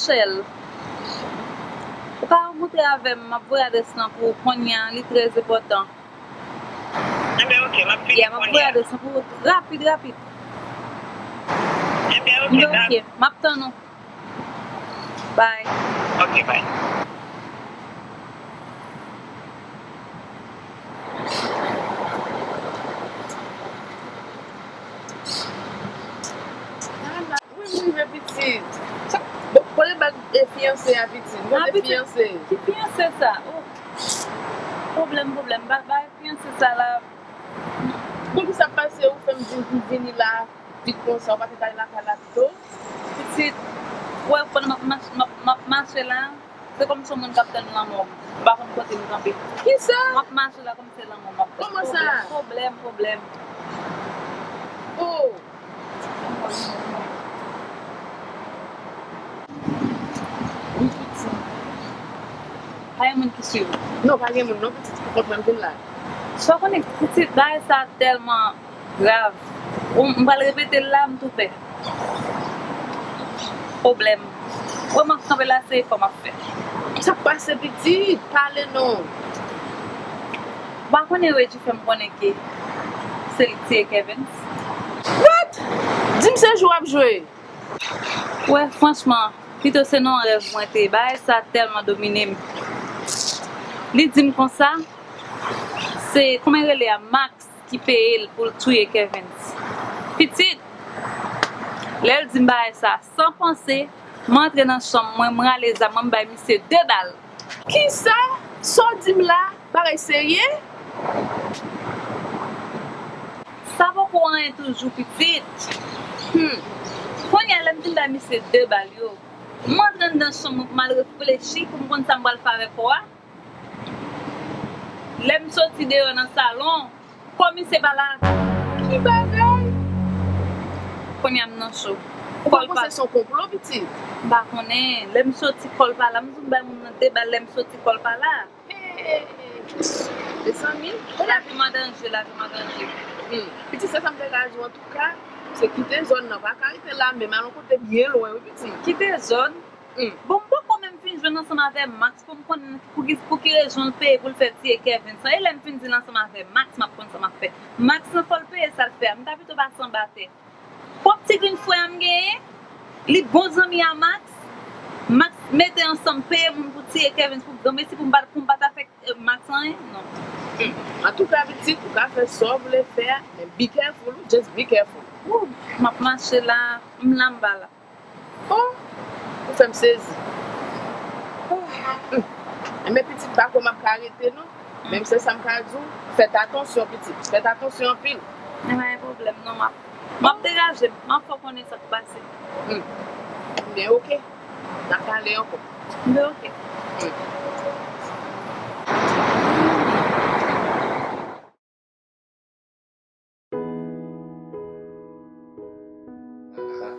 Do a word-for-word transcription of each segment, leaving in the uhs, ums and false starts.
Sèl. Ou ka rankontre avè m, m ap voye adrès lan pou ou kounye a, li trè enpòtan. Enben, oke, m ap vini kounye a. Yeah, m ap voye adrès lan pou ou rapid, rapid. Enben, oke, oke, m ap tann ou. Bye. Oke, bye. Wi, m rive pitit. Sa, bon, kote bag e fiyanse a pitit? Kote fiyanse? Ki fiyanse sa? Oh. Pwoblèm, pwoblèm. Ba, ba fiyanse sa la. Bon, ki sa pase ou fè m vin pou vini la vit konsa, ou pa te ka ale lakay la pito? Pitit, ou wè pandan m ap mach-, m ap, m ap mache la, se kòmsi yon moun k ap tann lanmò m. M pa konn kote m kanpe. Kisa? M ap mache la kòmsi se lanmò m ap tann. Kòman sa? Pwoblèm, pwoblèm, pwoblèm. Oh! Wi, pitit. Pa gen moun ki swiv ou? Non, pa gen moun non, pitit, se pou kont mwen m vin la. Sa w konnen, pitit, bagay sa tèlman grav. Ou, m pral repete l la, m tou pè. Pwoblèm. Ou wè m ap kanpe la, se efò m ap fè. Sa k pase, pitit? Pale non. Ou pa konnen Reggie fè m konnen ke se li k tiye Kevens? What? Di m se jwe w ap jwe? Wè, franchman, pito se nan yon rèv mwen te ye. Bagay sa tèlman domine m. Li di m konsa, se, kòman l rele a, Max ki peye l pou l touye Kevens. Pitit, lè l di m bagay sa, san panse, m antre nan chanm mwen, m rale zam mwen, m bay misye de bal. Kisa? Sa w di m la? Bagay serye? Sa poko anyen toujou, pitit. Hmm. Kounye a, lè m fin bay misye de bal yo, m antre anndan chanm mwen pou m al reflechi, pou m konn sa m pral fè avèk kò a. Lè m soti deyò nan salon, kò misye pa la. Ki bagay? Kounye a m nan cho. Ou pa panse se yon konplo, pitit? M pa konnen. Lè m soti, kò l pa la. M di w m bay moun nan de bal, lè m soti, kò l pa la. Hey! Mezanmi, lavi m an danje, lavi m an danje. Hmm. Pitit, se sa m te ka di w, antouka, se kite zòn nan, pa ka rete la menm, al yon kote byen lwen, wi, pitit. Kite zòn? Hmm. Bon, m poko menm fin jwenn ansanm avè Max pou m konn pou ki, pou ki rezon l peye pou l fè tiye Kevens lan. E lè m fin di l ansanm avè Max, m ap konn sa m ap fè. Max lan fò l peye sa l fè a. M ta pito pase anba tè. Pwòp ti grenn frè a m genyen, li bon zanmi a Max. Max mete ansanm peye moun pou tiye Kevens pou granmesi pou m pa, pou m pa ta fè, eh, Max anyen. Non. Hmm. Antouka, pitit, ou ka fè sa w vle fè a, men be careful, just be careful. Woo, m ap mache la, m la m pa la. Oh, ou fè m sezi. Oh, hmm. Enben, pitit, pa kwè m ap ka rete, non. Menm se sa m ka di w, fèt atansyon, pitit. Fèt atansyon anpil. Nan pa gen pwoblèm, non, m ap, m ap degaje m. M ap fè w konnen sa k pase. Hmm. Enben, oke. N a pale ankò. Enben, oke. Hmm.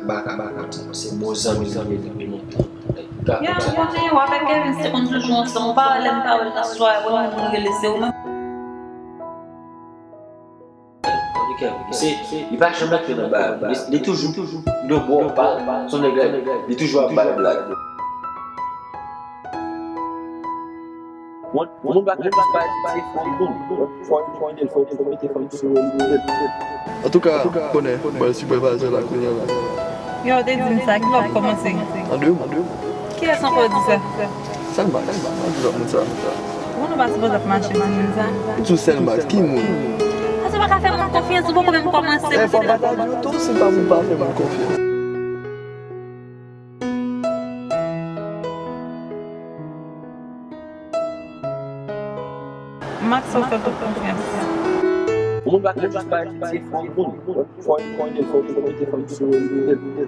Baka, baka, se bon zanmi, zanmi depi lontan. Ya, m konnen, w avèk Kevens te konn toujou ansanm. Ou pa wè lè m pa wè l nan sware, wè yon moun rele, se ou menm. Se, li pa janm rete nan bagay. Li, li toujou, toujou nan bò pa, se yon nèg, li toujou ap bay blag. Yon moun pa ka jis pa di se fanm moun. Fò, fò ede l, fò, fò mete fanm sou li. Antouka, konnen, mwen sipèvayzè la kounye a la. Yo, w te di m sa, kilè w ap kòmanse? An de mo. Kiyès ankò w di sa? Sèl Max. Mwen di lòt moun sa. Moun ou pa sipoze ap mache di moun sa. Ou di sèl Max, ki moun? Paske w pa ka fè moun konfyans, ou poko menm kòmanse. E fò w pa ta di w tou, se pa moun pa fè moun konfyans. Max, ou fè tout konfyans. Yon moun pa ka jis pa di se fanm moun. Fò, fò, fò mete fanm sou li.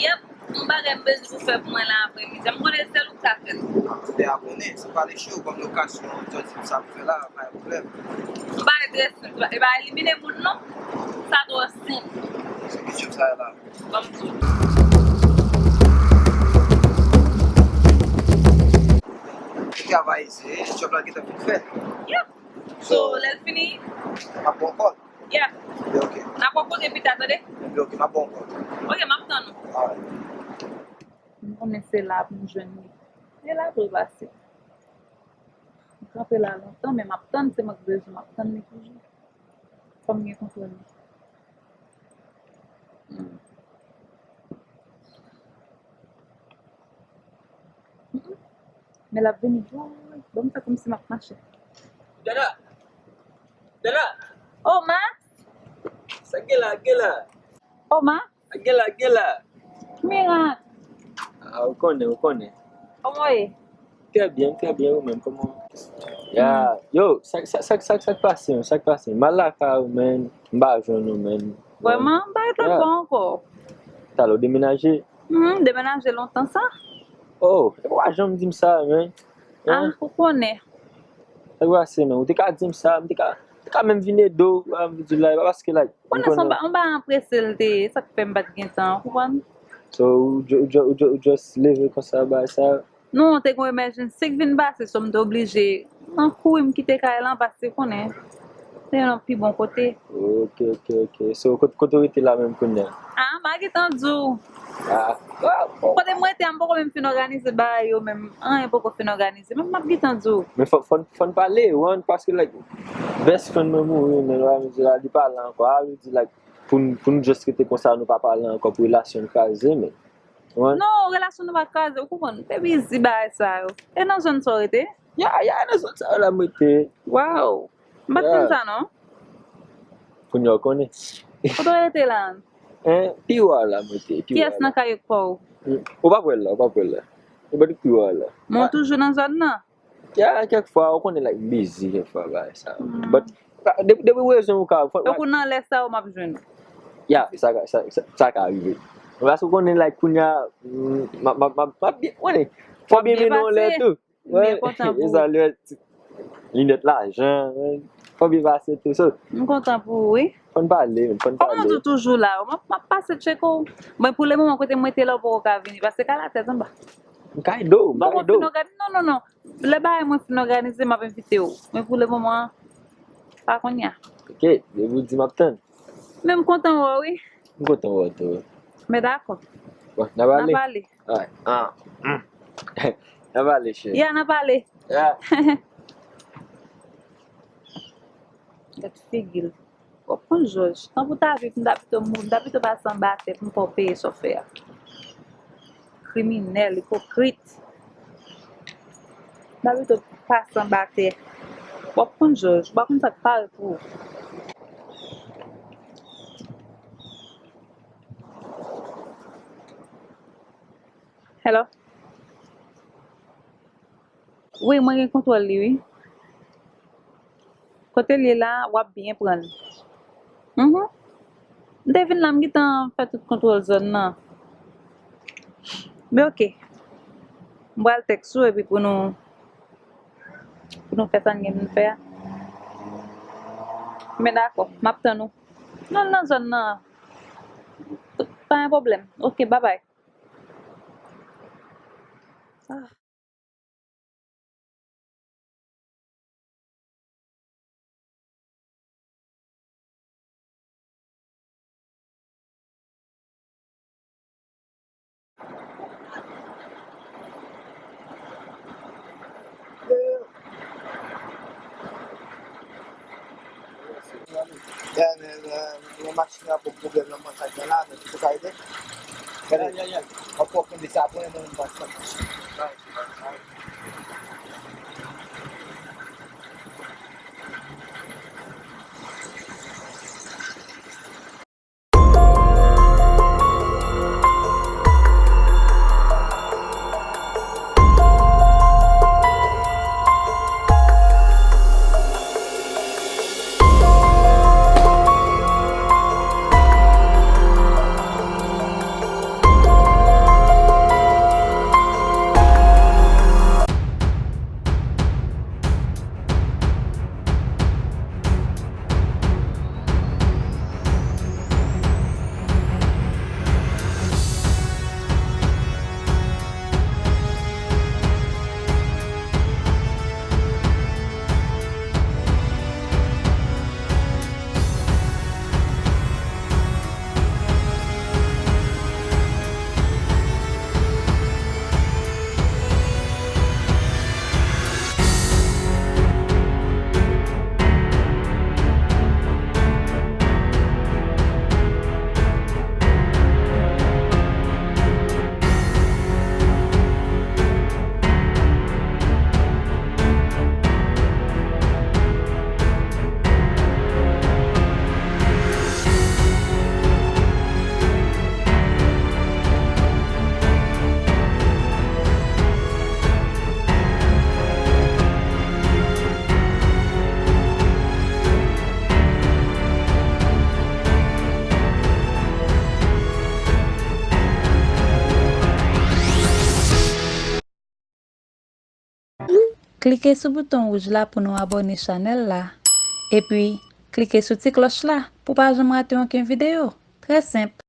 Yep, yon bagay m bezwen pou fè pou mwen la apremidi. M konnen sèl ou k ka fè l. Non, m te abòne, se pa de show, ban m lokasyon, jan di m sa pou fè la, pa gen pwoblèm. Yon bagay trè senp, e pa elimine moun non. Sa twò senp. Se ki show sa la? Ban m di w. Travay, se job la gentan fin fèt. Yep. So, lè l fini, m ap ba w kòd. Yeah. Ebyen, ok. N ap wè kote pita, tande? Ebyen, ok, m ap ba w kòd. Ok, m ap tann ou. Alright. M konnen se la pou m jwenn li. E la pou l pase. M kanpe la lontan, men m ap tann, se mwen k bezwen, m ap tann li toujou. Fò m gen kontwòl li. Hmm. Mm-mm. Men l ap vini. Woy, ban m fè kòmsi m ap mache. Dada! Dada! Oma! Sa k gen la, k gen la? Oma! Sa k gen la, k gen la? Mirak! Ah, ou konnen, ou konnen. Kòman w ye? Trè byen, trè byen, ou menm, kòman? Ya, yo, sa, sa, sa, sa, sa k pase, sa k pase? M al lakay ou, menn, m pa jwenn ou, menn. Vrèman? M pa ret lòt bò ankò. Talè w demenaje? Hmm, demenaje lontan sa? Oh, e pa w janm di m sa, menn. Ah, ou konnen. Sa k pase, menn? Ou te ka di m sa, m te ka, te ka menm vin ede w, alhamdulillah, e pa paske, like, ou konnen se yon ba-, yon bagay anprese l te ye, sa k fè m pa t gen tan, ou konprann? So, ou ju-, ou ju-, ou ju-, ou just leve konsa, bagay sa? Non, te gen yon emergency k vin pase, so m te oblije, nan kouri m kite kay lan, paske konnen, se yon pi bon kote. Ok, ok, ok. So, kot-, kote w rete la menm kounye a? Ah, m pa gentan di w. Ah. Kote m rete a, m poko menm fin òganize bagay yo menm. Anyen poko fin òganize. Men m ap gentan di w. Men fò, fò, fò n pale, wan, paske, like, best friend mwen mouri, men, wa, m di la, li pa la ankò. A, li di, like, pou n, pou n just rete konsa, nou pa pale ankò, pou relasyon n kraze, men. Wan. Non, relasyon nou pa kraze, ou konprann. Te bizi bagay sa yo. E nan zòn sa w rete? Ya, ya, nan zòn sa yo la m rete. Wow. M pa t konn sa, non. Kounye a w konnen. Kote w rete la? Hein? Pi wo a la m rete, pi wo a la. Kiyès nan kay yo k pa w? Hmm. Ou p ap wè l la, ou p ap wè l la. Ou pa t pi wo a la. Men w toujou nan zòn nan? Ya, kèk fwa, ou konnen, like, m bizi kèk fwa, bagay sa yo. Hmm. But, de-, depi w bezwen ou ka, fò, donk, ou nan lè sa yo, m ap jwenn ou. Ya, sa ka, sa, sa, sa ka rive. Paske ou konnen, like, kounye a, m, m, m, m, m ap byen, konnen, fò byen mennen yon lè tou. Wi, e sa, lè, linèt lajan, fò byen pase tou, so. M kontan pou ou, wi. Fò n pale, fò n pale. Kòman w di w toujou la? M ap, m ap pase tcheke w. Mwen, pou le moman, kote m rete la, ou poko ka vini, paske kay la tèt anba. M ka ede w, m ka ede w. Bon, ou fin òganize, non, non, non. Lè bagay mwen fin òganize, m ap envite w. Men pou le moman, pa kounye a. Ok, depi w di m ap tann. Men m kontan wè w, wi. M kontan wè w tou. Men dakò. Bon, n ap ale. N ap ale. Alright. Ah. Mm. N ap ale, cheri. Ya, n ap ale. Ya. Gad figi l. W ap konn jòj. Tan pou ta viv, m ta pito mou-, m ta pito pase anba tè pou m fè w peye sa w fè a. Kriminèl, ipokrit. M ta pito pase anba tè. W ap konn jòj. W ap konn sa k pare pou ou. Hello? Wi, mwen gen kontwòl li, wi. Kote l ye la, w ap byen pran l. Mhm. M te vin la, m gentan fè tout kontwòl zòn nan. Men ok. M pral tèks ou epi pou nou, pou nou fè sa n gen pou n fè a. Men dakò, m ap tann ou. Non, l nan zòn nan. Pa gen pwoblèm. Ok, babay. Ah. Ya, men, men, men machin nan pou pwoblèm nan, mwen sa gen la, men ki pou ka ede. Gade, ya, ya, ya. Ankò kenbe sa pou mwen, mwen pa sa. Klike sou bouton wouj la pou nou abòne chanèl la. Epi, klike sou ti klòch la pou pa janm rate okenn videyo. Trè senp.